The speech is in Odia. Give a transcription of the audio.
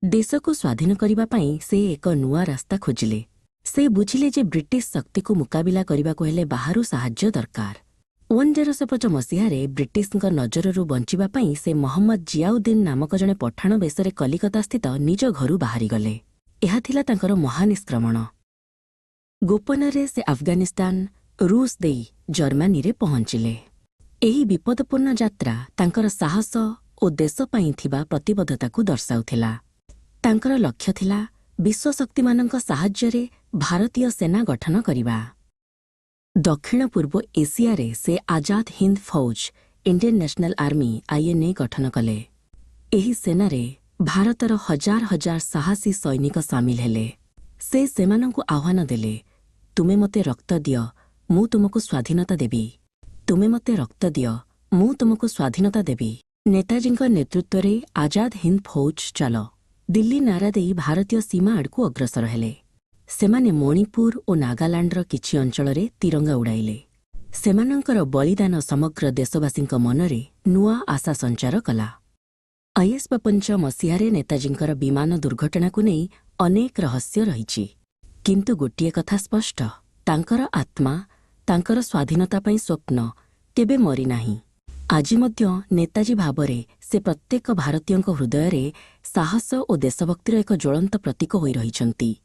ଦେଶକୁ ସ୍ୱାଧୀନ କରିବା ପାଇଁ ସେ ଏକ ନୂଆ ରାସ୍ତା ଖୋଜିଲେ। ସେ ବୁଝିଲେ ଯେ ବ୍ରିଟିଶ ଶକ୍ତିକୁ ମୁକାବିଲା କରିବାକୁ ହେଲେ ବାହାରୁ ସାହାଯ୍ୟ ଦରକାର। 1905 ମସିହାରେ ବ୍ରିଟିଶଙ୍କ ନଜରରୁ ବଞ୍ଚିବା ପାଇଁ ସେ ମହମ୍ମଦ ଜିଆଉଦ୍ଦିନ ନାମକ ଜଣେ ପଠାଣ ବେଶରେ କଲିକତାସ୍ଥିତ ନିଜ ଘରୁ ବାହାରିଗଲେ। ଏହା ଥିଲା ତାଙ୍କର ମହାନିଷ୍କ୍ରମଣ। ଗୋପନରେ ସେ ଆଫଗାନିସ୍ତାନ, ରୁଷ ଦେଇ ଜର୍ମାନୀରେ ପହଞ୍ଚିଲେ। ଏହି ବିପଦପୂର୍ଣ୍ଣ ଯାତ୍ରା ତାଙ୍କର ସାହସ ଓ ଦେଶ ପାଇଁ ଥିବା ପ୍ରତିବଦ୍ଧତାକୁ ଦର୍ଶାଉଥିଲା। ତାଙ୍କର ଲକ୍ଷ୍ୟ ଥିଲା ବିଶ୍ୱଶକ୍ତିମାନଙ୍କ ସାହାଯ୍ୟରେ ଭାରତୀୟ ସେନା ଗଠନ କରିବା। ଦକ୍ଷିଣ ପୂର୍ବ ଏସିଆରେ ସେ ଆଜାଦ ହିନ୍ଦ ଫୌଜ, ଇଣ୍ଡିଆନ୍ ନ୍ୟାସନାଲ ଆର୍ମି, ଆଇଏନ୍ଏ ଗଠନ କଲେ। ଏହି ସେନାରେ ଭାରତର ହଜାର ହଜାର ସାହସୀ ସୈନିକ ସାମିଲ ହେଲେ। ସେ ସେମାନଙ୍କୁ ଆହ୍ୱାନ ଦେଲେ, "ତୁମେ ମୋତେ ରକ୍ତ ଦିଅ, ମୁଁ ତୁମକୁ ସ୍ୱାଧୀନତା ଦେବି। ତୁମେ ମୋତେ ରକ୍ତ ଦିଅ, ମୁଁ ତୁମକୁ ସ୍ୱାଧୀନତା ଦେବି।" ନେତାଜୀଙ୍କ ନେତୃତ୍ୱରେ ଆଜାଦ ହିନ୍ଦ ଫୌଜ "ଚଲୋ ଦିଲ୍ଲୀ" ନାରା ଦେଇ ଭାରତୀୟ ସୀମା ଆଡ଼କୁ ଅଗ୍ରସର ହେଲେ। ସେମାନେ ମଣିପୁର ଓ ନାଗାଲାଣ୍ଡର କିଛି ଅଞ୍ଚଳରେ ତିରଙ୍ଗା ଉଡ଼ାଇଲେ। ସେମାନଙ୍କର ବଳିଦାନ ସମଗ୍ର ଦେଶବାସୀଙ୍କ ମନରେ ନୂଆ ଆଶା ସଞ୍ଚାର କଲା। 1905 ମସିହାରେ ନେତାଜୀଙ୍କର ବିମାନ ଦୁର୍ଘଟଣାକୁ ନେଇ ଅନେକ ରହସ୍ୟ ରହିଛି। କିନ୍ତୁ ଗୋଟିଏ କଥା ସ୍ପଷ୍ଟ, ତାଙ୍କର ଆତ୍ମା, ତାଙ୍କର ସ୍ୱାଧୀନତା ପାଇଁ ସ୍ୱପ୍ନ କେବେ ମରିନାହିଁ। ଆଜି ମଧ୍ୟ ନେତାଜୀ ଭାବରେ ସେ ପ୍ରତ୍ୟେକ ଭାରତୀୟଙ୍କ ହୃଦୟରେ ସାହସ ଓ ଦେଶଭକ୍ତିର ଏକ ଜ୍ୱଳନ୍ତ ପ୍ରତୀକ ହୋଇ ରହିଛନ୍ତି।